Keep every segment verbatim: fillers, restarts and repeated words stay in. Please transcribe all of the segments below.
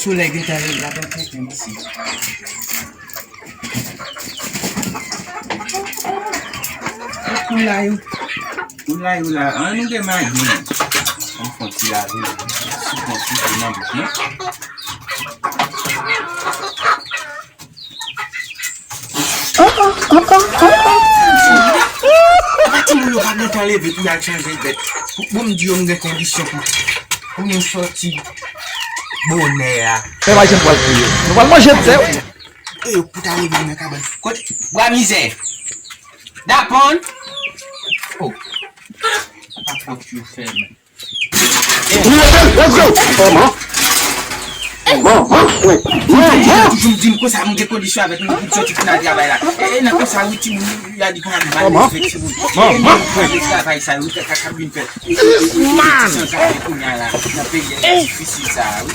Solèy gentan leve la, ban tenten isi. Koulay ou. Koulay ou la. An nou gen mayi. An fon ti lave. Sou fon ti nan bouch nou. Apa timoun yo pa gentan leve pou y al chanje bèt? Pou, pou m di yo m gen kondisyon pou, pou nou sòti bonè a. Pèp Ayisyen pral kriye. Nou pral manje tè wi. E yo pou ta leve nan kabann. Kote? Bwa mizè. Dapòn. Oh. Apa pòt yo fèmen? Let's go! Manman! Manman! Manman! Toujou m di m konsa, m gen kondisyon avèk nou, pou sòti pou n al travay la. E, e, nan konsa, wi, timoun, y a di konsa, nou mal fè timoun. Manman! Travay sa, wi, ka, ka, ka vin fè. Man! Sa, sa, kounye a la, nan peyi a, difisil sa, wi.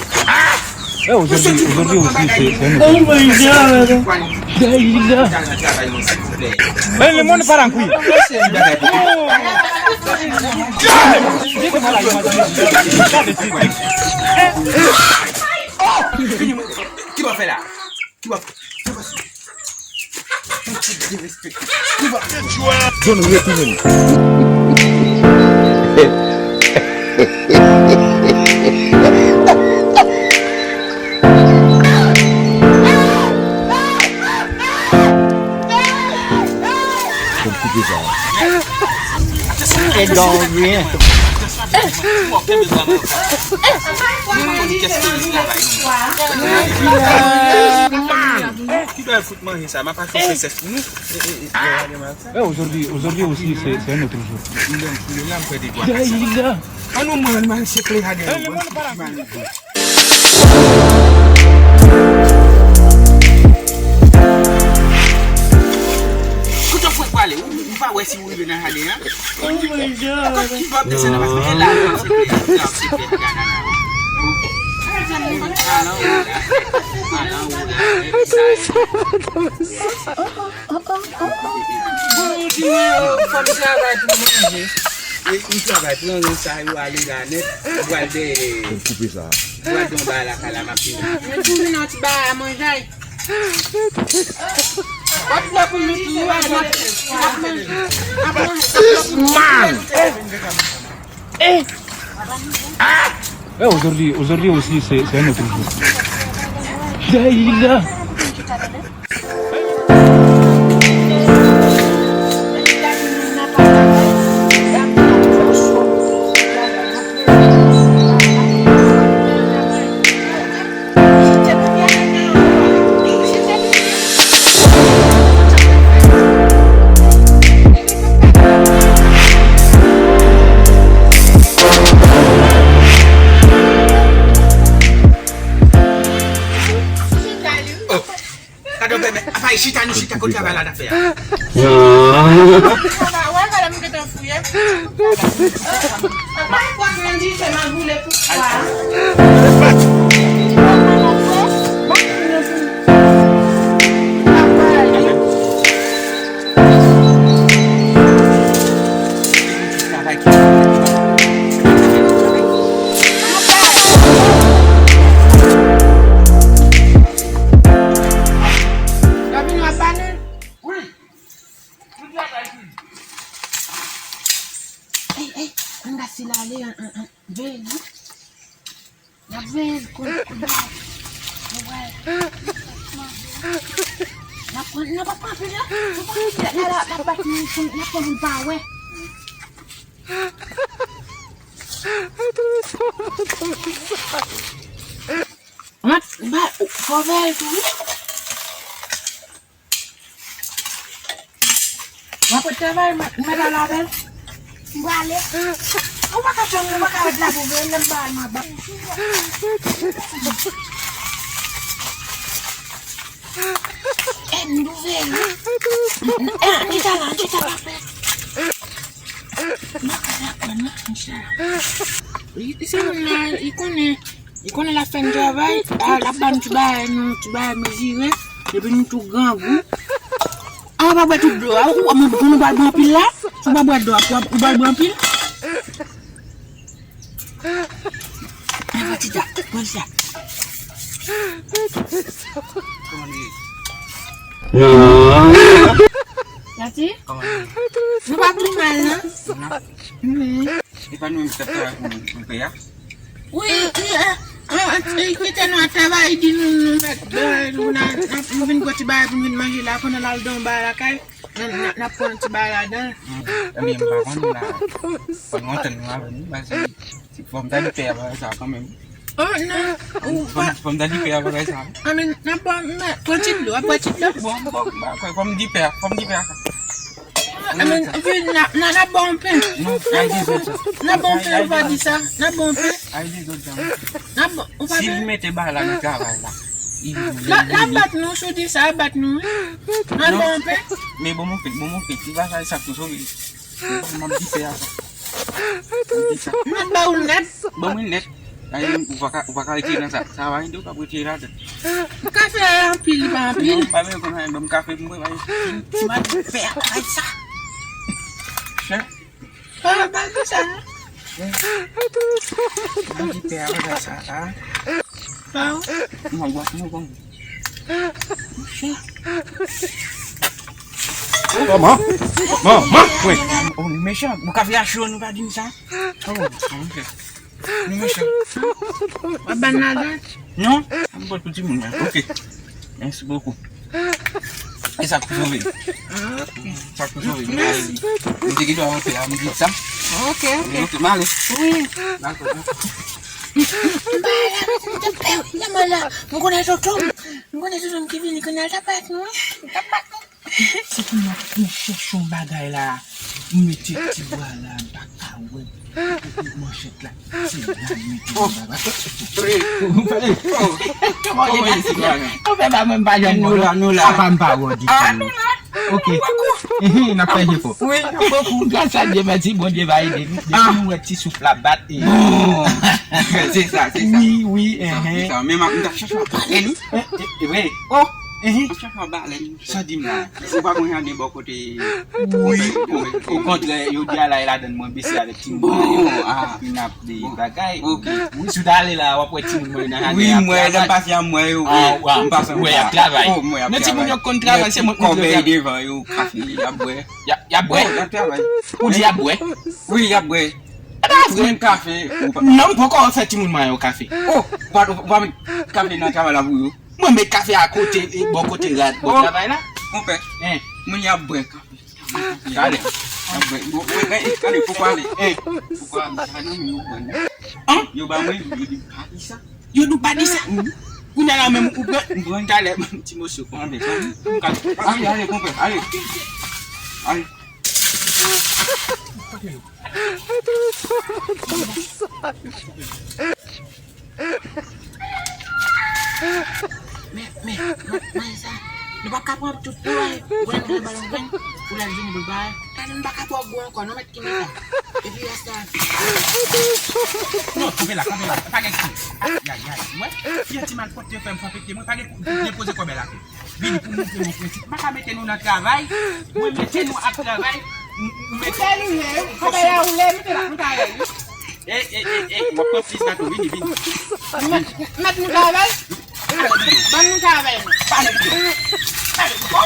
Eh, aujourd'hui, aujourd'hui aussi, c'est, c'est un autre jour. Oh my God! Daïla! Eh, le monde part en couille. Ki w ap fè la? Ki w ap fè? Yon ti derespekte. Ki w ap fè? John retounen. Fò m koupe sa. E dòmi. Ki dòl fout manje sa, m ap achte yon princess pou nou. Eh, aujourd'hui, aujourd'hui aussi, c'est, c'est un autre jour. An nou mwen, mwen, se play again. Kote w kwè pwale? Ou, ou pa wè si w rive nan jaden an? Oh my God. Ki pòt desann nan pase? E la, la, se play, la, se play, gana la. Alan ou la, alan ou la. Bon, ou di mwen, oh, fò m travay pou m manje. E, m travay, pran ran sa yo ale la nèt. M pral de, m pral de yon bagay lakay la, m ap vini. Mwen tou vin an ti bagay a manje. Wap la pou nou tou, wap manje, wap manje. Man! Eh! Ah! Eh, aujourd'hui, aujourd'hui aussi, c'est, c'est un autre jour. Daïla! Gade w bèbè, apa e chita nou chita kote travay la n ap fè a? Wè, gade m gentan fouye. Mwen di se magoule pou sa. Ey, ey, ann gad sila ale, an, an, an, veye l, wi. N ap veye l, kon, kon, nou wè. N ap pran, n ap pran anpil, non. Nou pran anpil, la, la, la, la, bat nou, n ap pran pou n pa wè. N ap, ba, fò veye l tou, wi. W ap ret travay, mwen, mwen pral avè l. M prale. Ou pa ka janm, ou pa ka ret la pou veye l, lè m ba l, mwen ba. E m ouvè l. E, chita la, chita la. Mwen ka la pran, non, chita la. Li, li se moun la, li konnen. Li konnen l ap fè n travay, a, l ap ba n ti bagay, nou, ti bagay mezire, epi nou tou grangou. A, w pa bwè tout dlo a, ou, ou, ou pral bwè anpil la? Si w pa bwè dlo a, ou, ou pral bwè anpil? Avan ti ta, pran sa. Kòman nou ye? Tati? Kòman nou ye? Nou pa pi mal, non? Non. E pa nou menm ki t ap travay pou, pou pè a? Wi, wi, a, a, a, e, kite nou ap travay, di nou, nou mèt, bagay, nou, n a, n a, nou vin pran ti bagay pou nou vin manje la, konnen l al don bagay lakay, n a, n a, n ap pran ti bagay ladan. Hmm. Ebyen, m pa konnen la. Fò nou antann nou avè nou, paske se fò m ta di pè a bagay sa kanmenm. Oh, non. Ou pa. Fò m ta di pè a bagay sa. Anben, n ap bwè, men, pran ti dlo, ap bwè ti dlo. Bon, bon, ba, fò m di pè a, fò m di pè a sa. Anben, anben, n a, n a, n a ba w pen. Non, ay dezòd sa. N a ba w pen, ou pa di sa. N a ba w pen. Ay dezòd sa. N a ba, ou pa. Si l mete bagay la nan travay la. L a, l a bat nou, si w di sa, l a bat nou, wi. N a ba w pen. Men bon, mon pè, bon, mon pè, ti bagay sa tou sove. M ap di pè a sa. M ap di sa. M ap ba ou nèt. Ban mwen nèt. Ay, ou pa ka, ou pa ka retire nan sa. Sa va ede, ou ka retire ladan. Kafe a anpil, li pa anpil. Non, pa bezwen konn anyen, ban m kafe pou mwen, bay. M ap di pè a, bay sa. Chè. Pa, pa di sa, non. M ap di pè a, bay sa, a. Pa ou? Non, bon, non, bon. Manman, manman, mwen. Oh, nou mechan. Bon, kafe a cho, nou pa di m sa. Oh, ok. Nou mechan. W ap ban n ladan? Non, m pot pou timoun nan. Ok. Mèsi bokou. E sa k pou sove. Ah, ok. Sa k pou sove. Mèsi. M te gen dwa antre a, m di sa. Ok, ok. Ok, m ale. Wi. Dakò, dakò. M pa la, m te pè, m te mal la. M konnen tonton m. M konnen tonton m ki vini, konnen l t ap bat nou, wi. L t ap bat nou. Se pou mwen, mwen chèche yon bagay la. M mete ti bwa la, m pa ka wè. Manchèt la. Se la m mete yon bagay. Ou pale. Kòman w ye, mèsi, mèsi. Ou fè ba mwen, m pa janm wè. Nou la, nou la. Apa m pa wè ditou. Ok. Ehe, n ap fè jefò. Wi, n ap fè kou. Gras a Dye, mèsi, Bondye va ede nou. Depi m wè ti souf la bat, e. Bon. Se sa, se sa. Wi, wi, ehe. Se sa, men m ap, m t ap chèche yon balèn. E, e, e, wi. Oh, ehe. M ap chèche yon balèn. Sa di m la, ou pa konn jaden bò kote. Wi, okontrè, yo di a la, e ladan mwen bese avèk timoun mwen yo, epi n ap de bagay. Ok. Wi, si w ta ale la, w ap wè timoun mwen nan jaden ap travay. Wi, m wè, lè m pase a, m wè yo, m pase, m wè y ap travay. Oh, m wè y ap travay. Men timoun yo konn travay, se mwen k montre yo travay. Kòbèy devan yo, kafe, y ap bwè. Y ap, y ap bwè? Oh, y ap travay. Ou di y ap bwè? Wi, y ap bwè. E pa vre. Timoun kafe, ou pa. Non, m poko fè timoun mwen yo kafe. Oh, ou pa, ou pa met kafe nan travay la pou yo? Mwen met kafe a kote, e, bò kote rad, bò travay la. Konpè, moun y ap bwè kafe. Gade, y ap bwè. Bon, gade, gade, poko ale. Poko ale. Gade, non, yo bwè. An? Yo ba mwen, yo di, pa di sa. Yo di, pa di sa. Kounye a la menm, ou pran, ou pran talè, ti moso. Anbe, ale, ale, konpè, ale. Ale. Men, men, men, men sa, nou pa ka pran tout non, wè, wè, nou ba l yon grenn, pou lè l vini pou l bay. Tande, nou pa ka twò gwo ankò, non, mèt ki men sa. Epi rès la. Non, kanpe la, kanpe la, pa gen kri. Ay, ay, ay, wè, si yon ti malpwòpte fè m frape pye mwen, pa gen, gen poze kòbèy la tou. Vini pou montre nou prensip. M pa ka mete nou nan travay. Mwen mete nou ap travay. M, m mete nou. Kote l ye? Kote l ye? Mete la, mete la, wi. E, e, e, e, m ap pran plis gato. Vini, vini. Mèt, mèt nou travay. Ban nou travay nou. Pale pito. Pale pito.